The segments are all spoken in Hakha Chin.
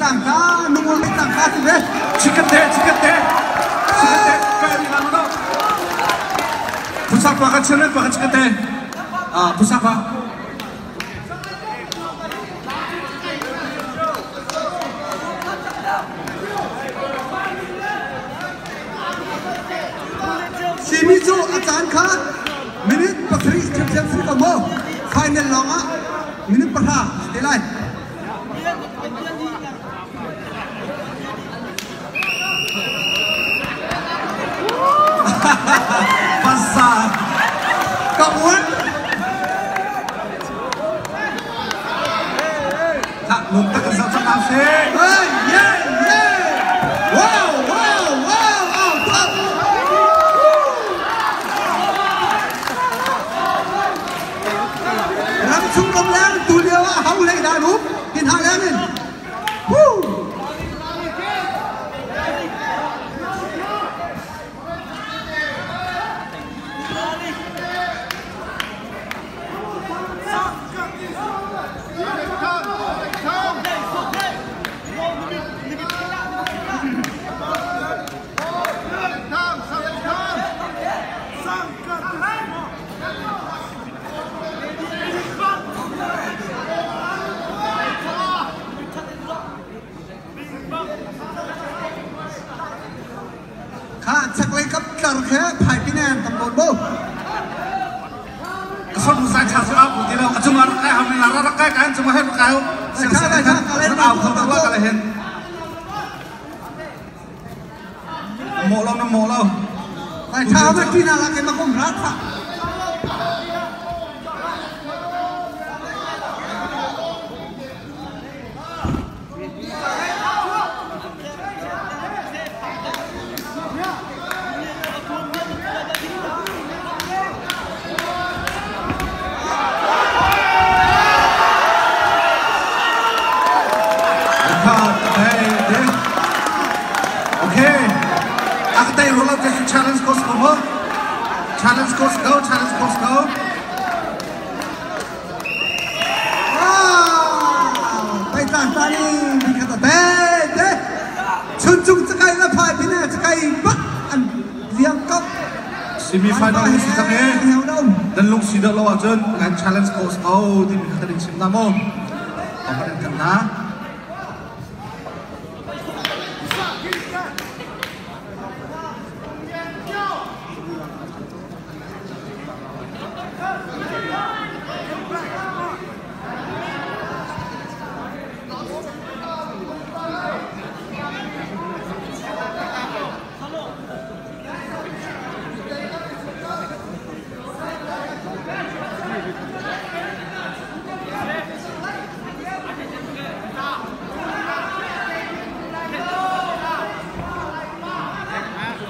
tlang ta nungul pai tlang ta ti ve. Chikate chikate chikate kai ri lang no. Pusak pa ka chimren pa ka chikate. Ah pusak pa. Simi cu a caan kha minute 7 ṭhiamṭhiam si ko maw? Final lawng ah minute 10 si te lai. Pasa. Ka uan. Thak lung tak in zoh cang hna sih. Hey, yeah, yeah. Wow, wow, wow, au thak. Ram chung ram leng tu lio ah hau hlei dan um hin ha leng in. Woo! Kha chaklei kap tlar khe phaipi ne an tam nawn bo. Ka son sai cha su au ti lo a chung ah kai ham la ra kai kai chung he kai ho Lai tha lai tha ka lai au kho ta wa ka lai hen mo lo na mo lo Lai tha ma ti na la ke ma kom ra tha. Okay. Akatay roll up just challenge course ko mo. Challenge course go, challenge course go. Pai tlang ta ni mi khat te te chun chung chakai na phai pin na chakai bak an liang kap Semi final ni si chang e. Dan lung si dah lo ahcun kan challenge course ko ti mi khat in sim na mo. Pamarin kan na.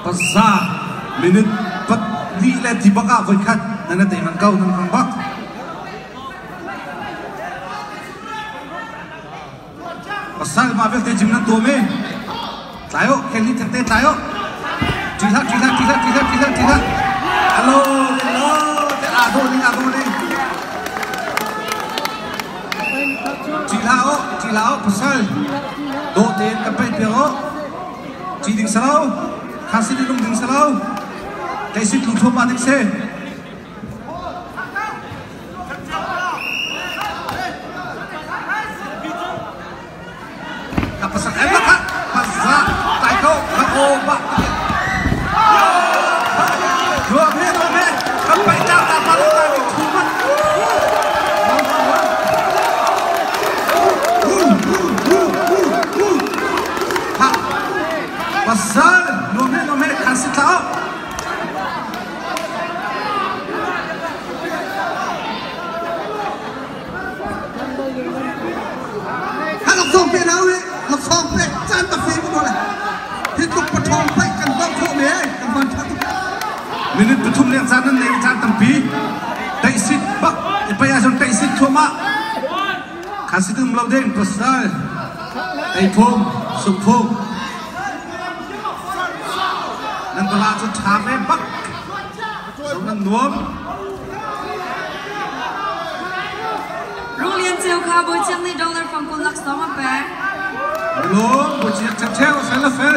Paza minute pat li le ti bak ah voikhat nan na tei man ko nan hmang bak. Pasal ma vialte jim nan tuam i tlai oh ken hi thengte tlai oh ṭi hlah ṭi hlah ṭi hlah ṭi hlah ṭi hlah ṭi hlah alo alo te aa dawh ning aa dawh ning ṭi hlah oh ṭi hlah oh pasal dawh tein kan paih piak oh ṭi ding si lo kha si ding ding si lo kei si tlu thuam ma ding si Ka pasal em la kha paza tai ko ka o ba Nuam he nuam he kan pai ta ta pa ta ni thu mat Ha pasal nuam he nuam he khan si thla Ha laksawng pe hna u laksawng pek caan tak fe ko le hi tluk pathawng paih kan bang khawh me kan van tha tuk Minute 3 leng caan nan nei caan tampi taihsit bak i pai ahcun taihsit thluahmah khan si tum lo ding pasal eiphung sukphung nan pala cu ṭha ve bak zo nan nuam Rung Lian Ceu kha Bawi Chiang nih dollar fang 20 laksawng a pek. Lawm buchiak cheu fel le fel.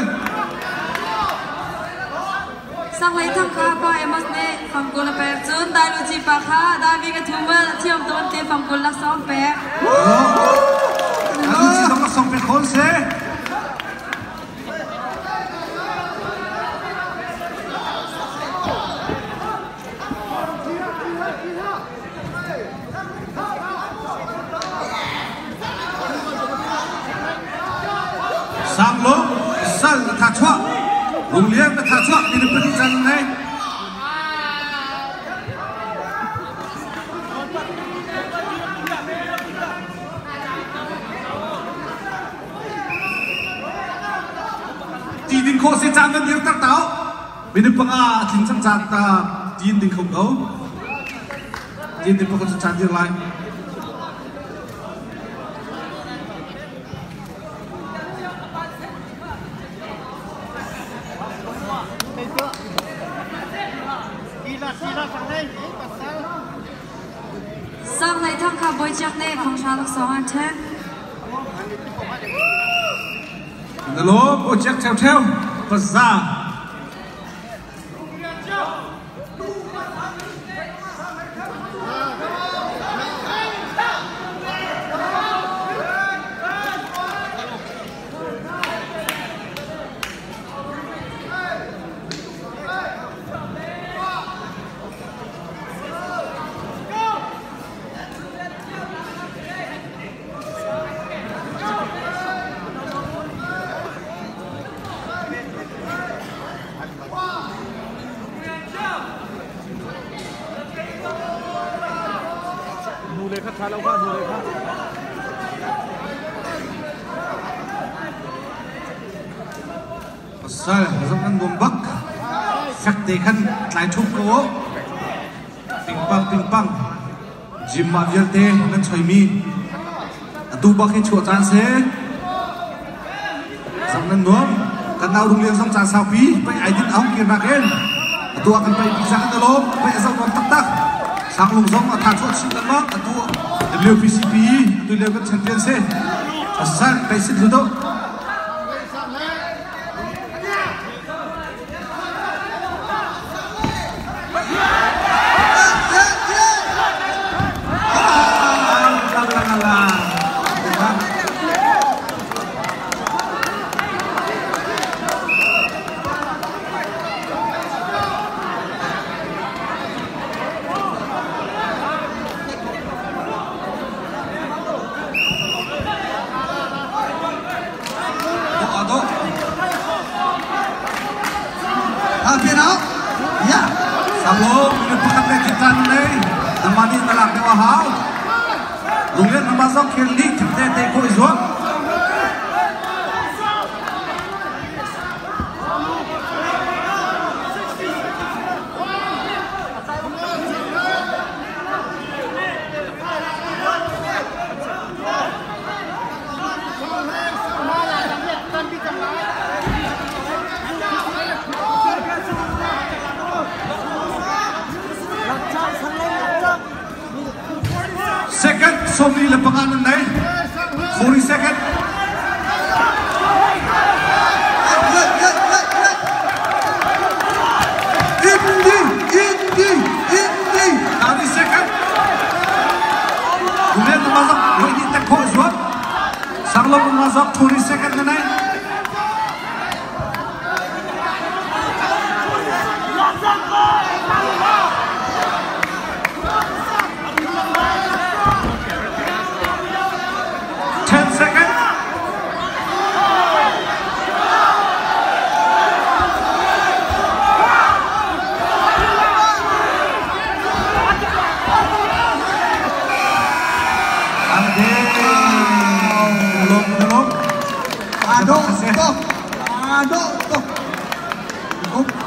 Sanglei thangka pa Amos nih fangkul a pek cun Dailuci pa kha Davi ka thumal a thiam tawn te fangkul laksawng pek. Dailuci zong laksawng pek khawn se. Sanglung sal na tha chuah Runglian na tha chuah ni pahnih caan nei. Ti ding khawh si caan kan dir tak tau. Minute panga a tling cang caan ta tin ding kho ko. Tin ding pakhat cu caan dir lai. Sang Lei Thang kha Bawi Ciak nih Phanghra laksawng an ṭhen. Na lawm Bawi Ciak ṭheuṭheu paza. Pasal zong an nuam bak. Fek te khan tlai ṭhup ko u. Pingpang pingpang. Gym ah vialte nan choimi. Atu bak hi chuah caan si. Zong nan nuam. Kan nau Rung Lian zong caan saupi pei ai din ahung kir nakin. Atu ah kan pei pi cang an alawm. Pei a zoh nuam taktak. Sanglung zong a tha chuah chin lengmang. Atu WPCP atu lio kan champion si. Pasal pei sit lu do. Sanglo, minute pakhat le thil nei. Nama nih na lak deuh a hau. Lunglen nama zong khel li thil te te khawh i zuam. Second 45 nan nei. 40 second. Indi, indi, indi. 30 second. Kemudian termasuk ini tekok zuat. Sanglong termasuk 20 second nan nei. 10 second. Ado, to. Ado, to.